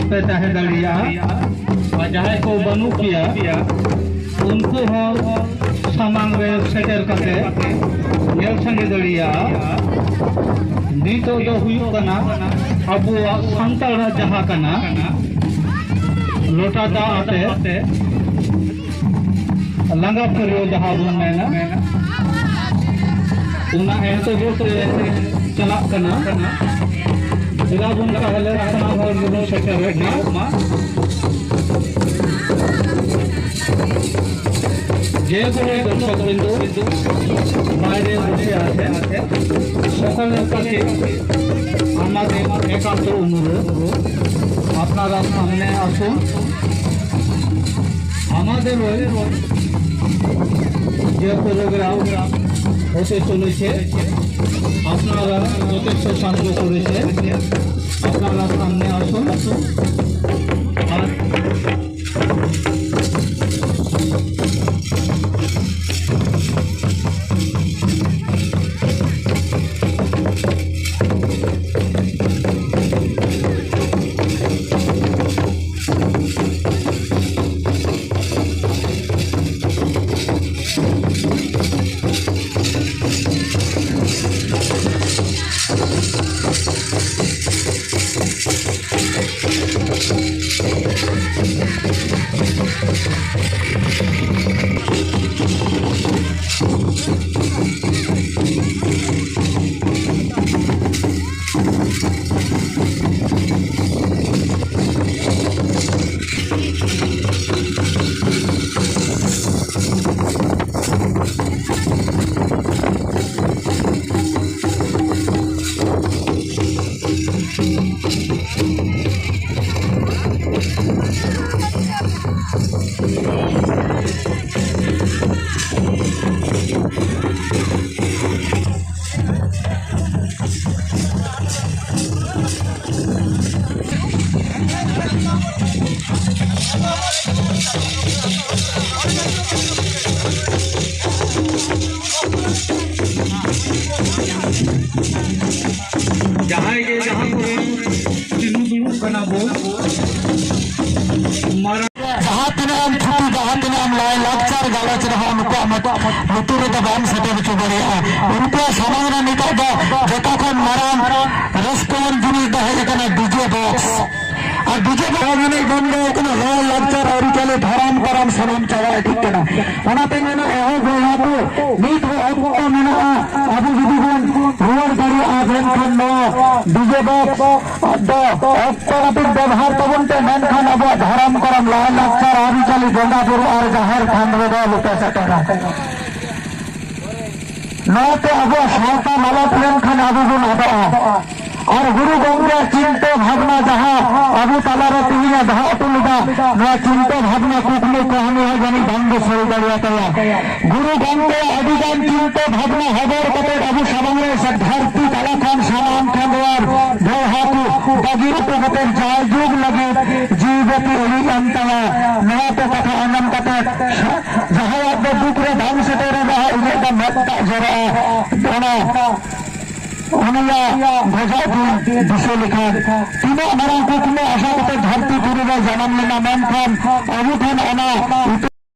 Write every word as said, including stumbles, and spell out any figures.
ᱯᱮ ᱛᱟᱦᱮᱸ ᱫᱟᱲᱮᱭᱟᱜᱼᱟ᱾ ᱟᱨ ᱡᱟᱦᱟᱸᱭ ᱠᱚ ᱵᱟᱹᱱᱩᱜ ᱯᱮᱭᱟ, ᱩᱱᱠᱩ ᱦᱚᱸ ᱥᱟᱢᱟᱝ ᱨᱮ ᱥᱮᱴᱮᱨ ᱠᱟᱛᱮ ᱧᱮᱞ ᱥᱟᱸᱜᱮ ᱫᱟᱲᱮᱭᱟᱜᱼᱟ᱾ ᱱᱤᱛᱚᱜ ᱫᱚ ᱦᱩᱭᱩᱜ ᱠᱟᱱᱟ ᱟᱵᱚᱣᱟᱜ ᱥᱟᱱᱛᱟᱲᱟᱜ ᱡᱟᱦᱟᱸ ᱠᱟᱱᱟ, ᱞᱚᱴᱟ ᱫᱟᱜ ᱟᱛᱮ ᱞᱟᱸᱜᱟ ᱯᱷᱟᱹᱨᱭᱟᱹ ᱡᱟᱦᱟᱸ ᱵᱚᱱ ᱢᱮᱱᱟ, ᱚᱱᱟ ᱮᱱᱛᱮ ᱪᱟᱞᱟᱜ ᱠᱟᱱᱟ᱾ ᱪᱮᱫᱟᱜ ᱵᱚᱱ ᱛᱟᱦᱚᱞᱮ ᱥᱟᱱᱟᱢ ᱦᱚᱲ ᱜᱮᱵᱚᱱ ᱥᱮᱴᱮᱨᱚᱜ ᱢᱟ᱾ যে কোনো দর্শকবৃন্দ, বাইরে বসে আছেন, সকলের কাছে আমাদের একান্ত অনুরোধ, আপনারা সামনে আসুন। আমাদের ওই যে প্রোগ্রাম হতে চলেছে, আপনারা যথেষ্ট সাহায্য করেছেন, আপনারা সামনে আসুন। আর ᱡᱟᱦᱟᱸᱭ ᱜᱮ ᱡᱟᱦᱟᱸ ᱠᱚᱨᱮ ᱛᱤᱸᱜᱩ ᱫᱩᱲᱩᱵ ᱠᱟᱱᱟ ᱵᱚ᱾ ᱢᱟᱨᱟᱝ ᱡᱟᱦᱟᱸ ᱛᱤᱱᱟᱹᱜ ᱮᱢ ᱛᱷᱩᱛᱤ, ᱡᱟᱦᱟᱸ ᱛᱤᱱᱟᱹᱜ ᱮᱢ ᱞᱟᱭ ᱞᱟᱠᱪᱟᱨ ᱜᱟᱞᱚᱪ ᱨᱮᱦᱚᱸ ᱱᱩᱠᱩᱣᱟᱜ ᱢᱚᱛ-, ᱞᱩᱛᱩᱨ ᱨᱮᱫᱚ ᱵᱟᱢ ᱥᱮᱴᱮᱨ ᱦᱚᱪᱚ ᱫᱟᱲᱮᱭᱟᱜᱼᱟ᱾ ᱩᱱᱠᱩᱣᱟᱜ ᱥᱟᱢᱟᱝ ᱨᱮ ᱱᱤᱛᱚᱜ ᱫᱚ ᱡᱚᱛᱚ ᱠᱷᱚᱱ ᱢᱟᱨᱟᱝ ᱨᱟᱹᱥᱠᱟᱹᱣᱟᱱ ᱡᱤᱱᱤᱥ ᱫᱚ ᱦᱮᱡ ᱟᱠᱟᱱᱟ ᱰᱤᱡᱮ ᱵᱚᱠᱥ᱾ ᱟᱨ ᱰᱤᱡᱮ ᱵᱚᱠᱥ ᱮᱱᱮᱡ ᱵᱚᱱᱫᱚ ᱟᱠᱟᱱᱟ, ᱞᱟᱭ ᱞᱟᱠᱪᱟᱨ ᱟᱹᱨᱤᱪᱟᱹᱞᱤ ᱫᱷᱚᱨᱚᱢ ᱠᱚᱨᱚᱢ ᱥᱟᱱᱟᱢ ᱪᱟᱵᱟ ᱤᱫᱤᱜ ᱠᱟᱱᱟ᱾ ᱚᱱᱟᱛᱮ ᱢᱮᱱᱟ, ᱮᱦᱚ ᱵᱚᱭᱦᱟ ᱠᱚ, ᱱᱤᱛ ᱦᱚᱸ ᱚᱠᱛᱚ ᱢᱮᱱᱟᱜᱼᱟ, ᱟᱵᱚ ᱡᱩᱫᱤ ᱵᱚᱱ ᱨᱩᱣᱟᱹᱲ ᱫᱟᱲᱮᱭᱟᱜᱼᱟ, ᱢᱮᱱᱠᱷᱟᱱ ᱱᱚᱣᱟ ᱰᱤᱡᱮ ᱵᱚᱠᱥ ᱫᱚ ᱚᱠᱛᱚ ᱱᱟᱹᱯᱤᱛ ᱵᱮᱵᱚᱦᱟᱨ ᱛᱟᱵᱚᱱ ᱯᱮ, ᱢᱮᱱᱠᱷᱟᱱ ᱟᱵᱚᱣᱟᱜ ᱫᱷᱚᱨᱚᱢ ᱠᱚᱨᱚᱢ, ᱞᱟᱭ ᱞᱟᱠᱪᱟᱨ, ᱟᱹᱨᱤᱪᱟᱹᱞᱤ, ᱵᱚᱸᱜᱟ ᱵᱩᱨᱩ ᱟᱨ ᱡᱟᱦᱮᱨ ᱛᱷᱟᱱ ᱨᱮᱫᱚ ᱟᱞᱚᱯᱮ ᱥᱮᱴᱮᱨᱟ᱾ ᱱᱚᱣᱟᱛᱮ ᱟᱵᱚᱣᱟᱜ ᱥᱟᱶᱛᱟ ᱢᱟᱞᱚᱴ ᱞᱮᱱᱠᱷᱟᱱ ᱟᱵᱚ ᱵᱚᱱ ᱟᱫᱚᱜᱼᱟ᱾ ᱟᱨ ᱜᱩᱨᱩ ᱜᱚᱢᱠᱮᱭᱟᱜ ᱪᱤᱱᱛᱟᱹ ᱵᱷᱟᱵᱽᱱᱟ ᱡᱟᱦᱟᱸ ᱟᱵᱚ ᱛᱟᱞᱟᱨᱮ ᱛᱮᱦᱮᱧ ᱮ ᱫᱚᱦᱚ ᱦᱚᱴᱚ ᱞᱮᱫᱟ, ᱱᱚᱣᱟ ᱪᱤᱱᱛᱟᱹ ᱵᱷᱟᱵᱽᱱᱟ ᱠᱩᱠᱢᱩ ᱠᱟᱹᱦᱱᱤ ᱦᱚᱸ ᱡᱟᱹᱱᱤᱡ ᱵᱟᱝ ᱵᱚ ᱥᱟᱹᱨᱤ ᱫᱟᱲᱮᱭᱟᱛᱟᱭᱟ᱾ ᱜᱩᱨᱩ ᱜᱚᱢᱠᱮᱭᱟᱜ ᱟᱹᱰᱤᱜᱟᱱ ᱪᱤᱱᱛᱟᱹ ᱵᱷᱟᱵᱽᱱᱟ ᱦᱚᱵᱚᱨ ᱠᱟᱛᱮ ᱟᱵᱚ ᱥᱟᱢᱟᱝ ᱨᱮ ᱥᱮ ᱫᱷᱟᱹᱨᱛᱤ ᱛᱟᱞᱟ ᱠᱷᱚᱱ ᱥᱟᱱᱟᱢ ᱠᱷᱟᱸᱰᱣᱟᱨ ᱵᱚᱭᱦᱟ ᱠᱚ ᱵᱟᱹᱜᱤ ᱦᱚᱴᱚ ᱠᱟᱛᱮ ᱡᱟᱭᱡᱩᱜᱽ ᱞᱟᱹᱜᱤᱫ ᱡᱤᱣᱤ ᱵᱟᱹᱛᱤ ᱟᱹᱲᱤᱡ ᱮᱱ ᱛᱟᱭᱟ᱾ ᱱᱚᱣᱟ ᱠᱚ ᱠᱟᱛᱷᱟ ᱟᱸᱡᱚᱢ ᱠᱟᱛᱮ ᱡᱟᱦᱟᱸᱭᱟᱜ ᱫᱚ ᱫᱩᱠ ᱨᱮ ᱵᱟᱝ ᱥᱮᱴᱮᱨ ᱨᱮᱦᱚᱸ ᱩᱱᱤᱭᱟᱜ ᱫᱚ ᱢᱮᱫ ᱫᱟᱜ ᱡᱚᱨᱚᱜᱼᱟ᱾ ᱚᱱᱟ ᱩᱱᱤᱭᱟᱜ ᱵᱷᱮᱡᱟ ᱫᱤᱱ ᱫᱤᱥᱟᱹ ᱞᱮᱠᱷᱟᱱ ᱛᱤᱱᱟᱹᱜ ᱢᱟᱨᱟᱝ ᱠᱩᱠᱢᱩ ᱟᱥᱟ ᱠᱟᱛᱮ ᱫᱷᱟᱹᱨᱛᱤ ᱯᱩᱨᱤ ᱨᱮ ᱡᱟᱱᱟᱢ ᱞᱮᱱᱟ, ᱢᱮᱱᱠᱷᱟᱱ ᱟᱵᱚ ᱴᱷᱮᱱ ᱚᱱᱟ